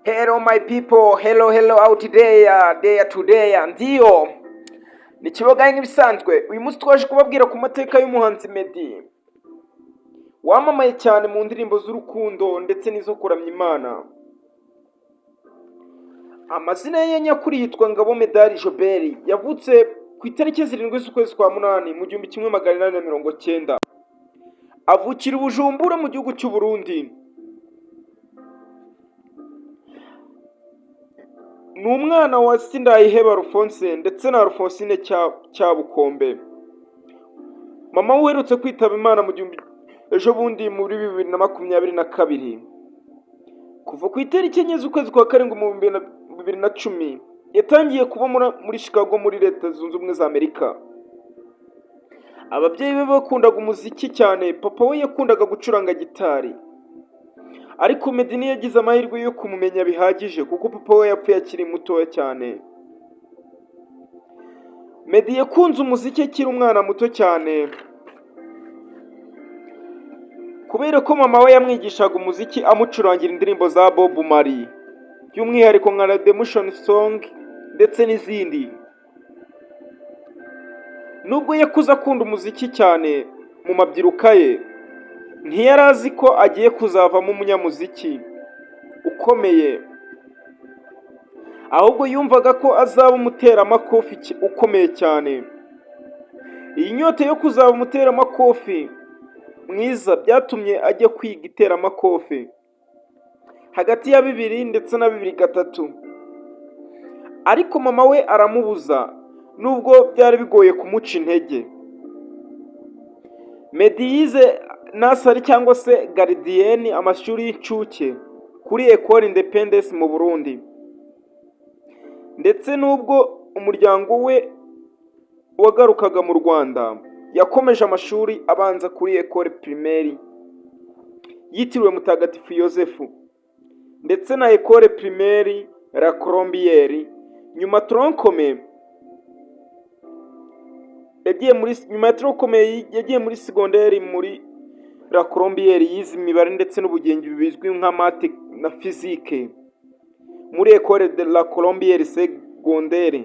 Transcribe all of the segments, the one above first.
Hello my people, hello hello out there, there today. Ndiyo. Ni Kiboga nk'ibisanzwe. Uyu munsi twaje kubabwira ku mateka y'umuhanzi Meddy, wamamaye cyane mu ndirimbo z'urukundo ndetse n'izo kuramya Imana. Amazina ye nyakuri yitwa Ngabo Medali Jobert. Yavutse ku itariki 7 z'ukwezi kwa munani mu 1890. Avukira i Bujumbura mu gihugu cy'u Burundi. Ni umwana wa Sindayiheba Alphonse ndetse na Alphonsine Cyabukombe. Mama we uherutse kwitaba Imana mu gihumbi ejo bundi muri 2022. Kuva ku itariki 4 z'ukwezi kwa karindwi mu 2010 yatangiye kuba muri Chicago muri Leta Zunze Ubumwe za Amerika. Ababyeyi be bakundaga umuziki cyane, papa we yakundaga gucuranga gitari. Ariko Meddy ntiyagize amahirwe yo kumumenya bihagije kuko papa we yapfuye akiri mutoya cyane. Meddy yakunze umuziki akiri umwana muto cyane, kubera ko mama we yamwigishaga umuziki amucurangira indirimbo za Bob Marley, by'umwihariko nka Redemption Song ndetse n'izindi. Nubwo yakuze akunda umuziki cyane mu mabyiruka ye, ntiyari azi ko agiye kuzavamo umunyamuziki ukomeye, ahubwo yumvaga ko azaba umuteramakofi ukomeye cyane. Iyi nyota yo kuzaba umuteramakofi mwiza byatumye ajya kwiga iteramakofe hagati ya bibiri ndetse na bibiri gatatu, ariko mama we aramubuza nubwo byari bigoye kumuca intege. Meddy yize nursery cyangwa se gardienne, amashuri y'incuke kuri Ecole Independence mu Burundi, ndetse n'ubwo umuryango we wagarukaga mu Rwanda, yakomeje amashuri abanza kuri Ecole Primaire yitiriwe Mutagatifu Yozefu ndetse na Ecole Primaire La Colombière. Nyuma tronc commun yagiye muri, nyuma ya tronc commun yagiye muri secondaire muri La Colombière, yize imibare ndetse n'ubugenge bizwi nka math na physique muri Ecole de la Colombière secondaire.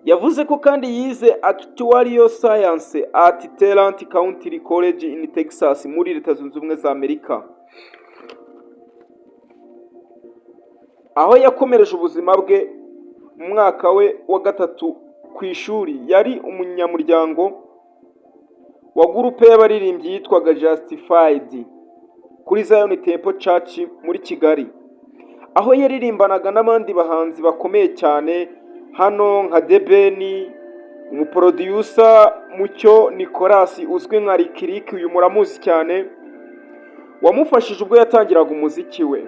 Yavuze ko kandi yize Actuarial Science at Tarrant County College in Texas muri Leta Zunze Ubumwe za Amerika, aho yakomereje ubuzima bwe mu mwaka we wa gatatu ku ishuri. Yari umunyamuryango wa groupe y'abaririmbyi yitwaga Justified kuri Zion Temple Church muri Kigali, aho yaririmbanaga n'abandi bahanzi bakomeye cyane hano nka The Ben, umuproducer Mucyo Nicolas uzwi nka Lick Lick, uyu muramuzi cyane, wamufashije ubwo yatangiraga umuziki we.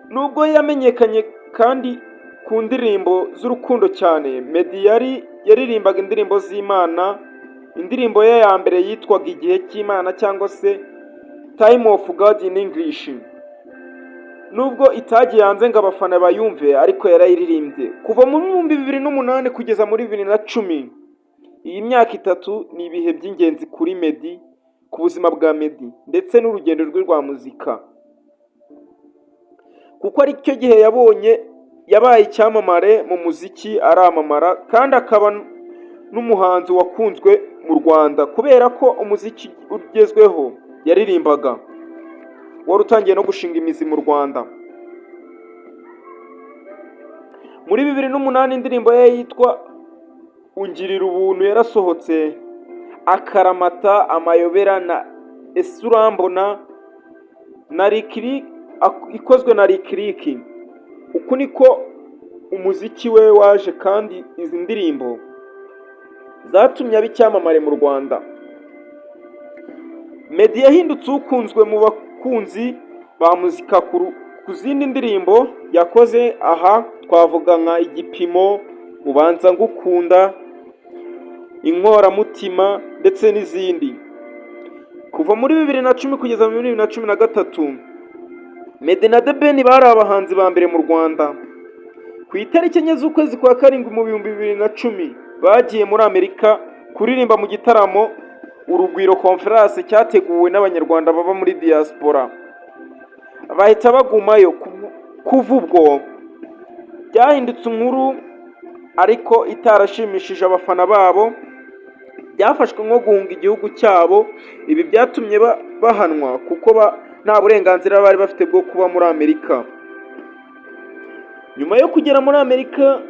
Nubwo yamenyekanye kandi ku ndirimbo z'urukundo cyane, Meddy yari yaririmbaga indirimbo z'Imana. Indirimbo ye ya mbere yitwaga Igihe cy'Imana cyangwa se Time of God in English. Nubwo itagiye hanze ngo abafana bayumve, ariko yarayiririmbye. Kuva mu 2008 kugeza muri 2010, iyi myaka 3 ni ibihe by'ingenzi kuri Meddy, ku buzima bwa Meddy ndetse n'urugendo rwe rwa muzika, kuko ari cyo gihe yabonye yabaye icyamamare mu muziki, aramamara kandi akaba n'umuhanzi wakunzwe mu Rwanda kubera ko umuziki ugezweho yaririmbaga wari utangiye no gushinga imizi mu Rwanda. Muri 2008 indirimbo ye yitwa Ungirira Ubuntu yarasohotse, Akaramata, Amayobera na Ese Urambona na Lick ikozwe na Lick Lick. Uku niko umuziki we waje, kandi izi ndirimbo zatumye aba icyamamare mu Rwanda. Meddy yahindutse ukunzwe mu bakunzi ba muzika ku zindi ndirimbo yakoze, aha twavuga nka Igipimo, Ubanza Ngukunda, Inkoramutima ndetse n'izindi. Kuva muri 2010 kugeza muri 2013, Meddy na The Ben bari abahanzi ba mbere mu Rwanda. Ku itariki 4 z'ukwezi kwa karindwi mu 2010 bagiye muri Amerika kuririmba mu gitaramo Urugwiro Conference cyateguwe n'Abanyarwanda baba muri diaspora. Bahita bagumayo. Kuva ubwo byahindutse inkuru, ariko itarashimishije abafana babo. Byafashwe nko guhunga igihugu cyabo. Ibi byatumye bahanwa kuko nta burenganzira bari bafite bwo kuba muri Amerika. Nyuma yo kugera muri Amerika,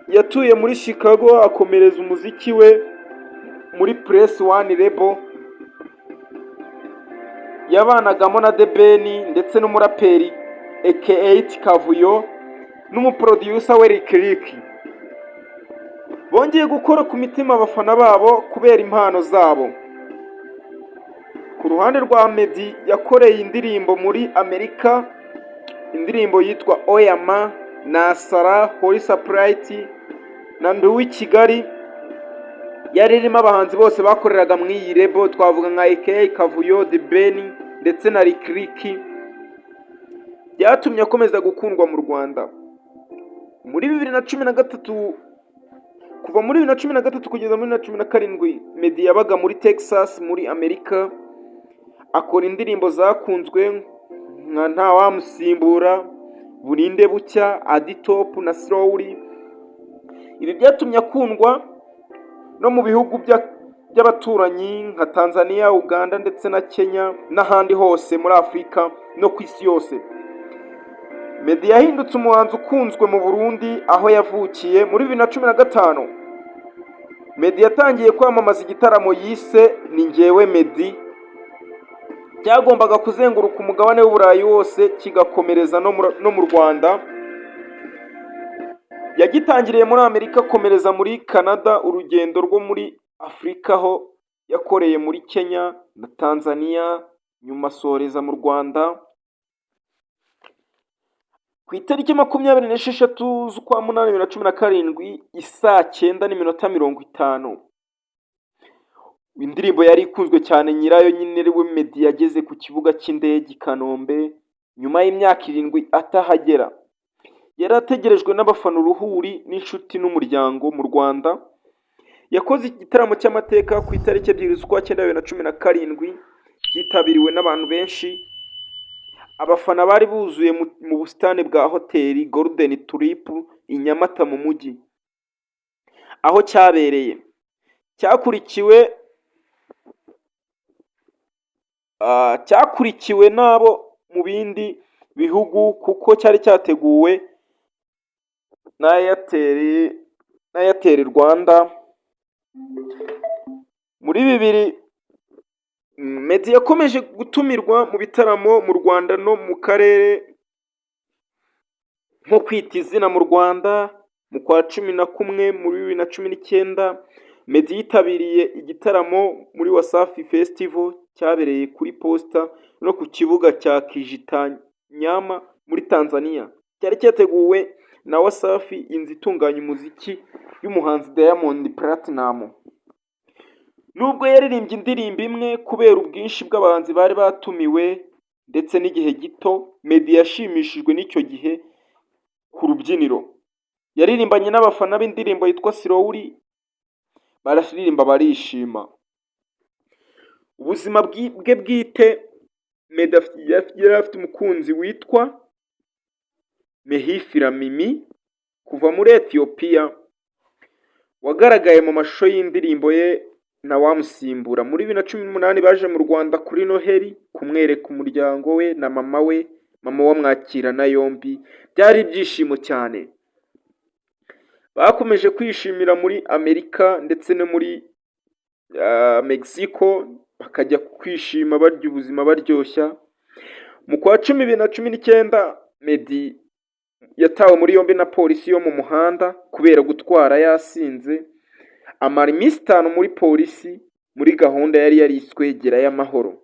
yatuye muri Chicago, akomereza umuziki we muri Press One Label yabanagamo na The Ben ndetse n'umuraperi aka Kavuyo n'umuproducer we Lick Lick. Bongeye gukora ku mitima abafana babo kubera impano zabo. Ku ruhande rwa Meddy, yakoreye indirimbo muri Amerika, indirimbo yitwa Oyama, Nasara, Holy Spirit na Nduwi Kigali. Yari irimo abahanzi bose bakoreraga muri iyi label, twavuga nka AKA Kavuyo, The Ben ndetse na Lick Lick. Byatumye akomeza gukundwa mu Rwanda. Muri 2013, kuva muri 2013 kugeza muri 2017, Meddy yabaga muri Texas muri Amerika, akora indirimbo zakunzwe nka Ntawamusimbura, Burinde Bucya, Aditop na Slowly. Ibi byatumye akundwa no mu bihugu by'abaturanyi nka Tanzania, Uganda ndetse na Kenya n'ahandi hose muri Afurika no ku isi yose. Meddy yahindutse umuhanzi ukunzwe mu Burundi aho yavukiye. Muri 2015, Meddy yatangiye kwamamaza igitaramo yise Ni Njyewe Meddy, cyagombaga kuzenguruka umugabane w'Uburayi wose, kigakomereza no mu Rwanda. Yagitangiriye muri Amerika, akomereza muri Canada, urugendo rwo muri Afurika aho yakoreye muri Kenya na Tanzania, nyuma asoreza mu Rwanda. Ku itariki 26 z'ukwa munani 2017, isaa 9:50, indirimbo yari ikunzwe cyane, nyirayo nyine ari we Meddy, yageze ku kibuga cy'indege i Kanombe nyuma y'imyaka 7 atahagera. Yari ategerejwe n'abafana uruhuri n'inshuti n'umuryango mu Rwanda. Yakoze igitaramo cy'amateka ku itariki 2 z'ukwa cyenda 2017, cyitabiriwe n'abantu benshi. Abafana bari buzuye mu busitani bwa hoteli Golden Tulip i Nyamata mu mujyi aho cyabereye. Cyakurikiwe n'abo mu bindi bihugu kuko cyari cyateguwe na Airtel Rwanda. Muri bibiri, Meddy yakomeje gutumirwa mu bitaramo mu Rwanda no mu karere, nko Kwita Izina mu Rwanda mu kwa 11 muri 2019. Meddy yitabiriye igitaramo muri Wasafi Festival cyabereye kuri Posta no ku kibuga cya Kijitonyama muri Tanzania. Cyari cyateguwe na Wasafi, inzu itunganya umuziki y'umuhanzi Diamond Platnumz. Nubwo yaririmbye indirimbo imwe, kubera ubwinshi bw'abahanzi bari batumiwe ndetse n'igihe gito, Meddy yashimishijwe n'icyo gihe ku rubyiniro. Yaririmbanye n'abafana b'indirimbo yitwa Slowly, bararirimba barishima. Ubuzima bwe bwite, Meddy yari afite umukunzi witwa Mehifira Mimi kuva muri Ethiopia, wagaragaye mu mashusho y'indirimbo ye Ntawamusimbura. Muri 2018 baje mu Rwanda kuri Noheli kumwereka umuryango we na mama we, mama we amwakirana yombi, byari ibyishimo cyane. Bakomeje kwishimira muri Amerika ndetse no muri Mexico, bakajya kwishima, barya ubuzima baryoshya. Mu kwa cumi 2019, Meddy yatawe muri yombi na polisi yo mu muhanda kubera gutwara yasinze, amara iminsi 5 muri polisi muri gahunda yari yariswe Gerayo Amahoro.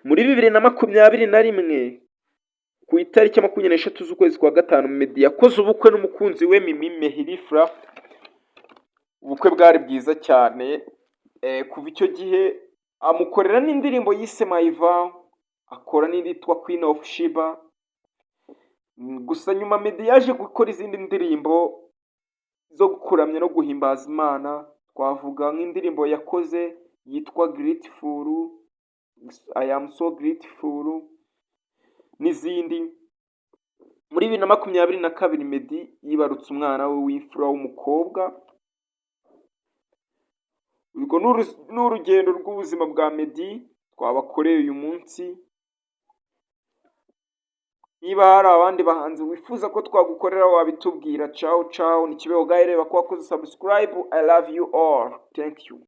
Muri 2021, ku itariki 23 z'ukwezi kwa gatanu, Meddy yakoze ubukwe n'umukunzi we Mimi Mehfira. Ubukwe bwari bwiza cyane. Kuva icyo gihe amukorera n'indirimbo yise My Vow, akora n'indi yitwa Queen of Sheba. Gusa nyuma Meddy yaje gukora izindi ndirimbo zo kuramya no guhimbaza Imana, twavuga nk'indirimbo yakoze yitwa Grateful, I am so grateful. n'izindi. Muri 2022, Meddy yibarutse umwana we w'imfura w'umukobwa. Urwo ni urugendo rw'ubuzima bwa Meddy twabakoreye uyu munsi. Niba hari abandi bahanzi wifuza ko twagukorera, wabitubwira. Ciao ciao, ni Kibeho Gahe. Reba ko wakoze subscribe. I love you all, thank you.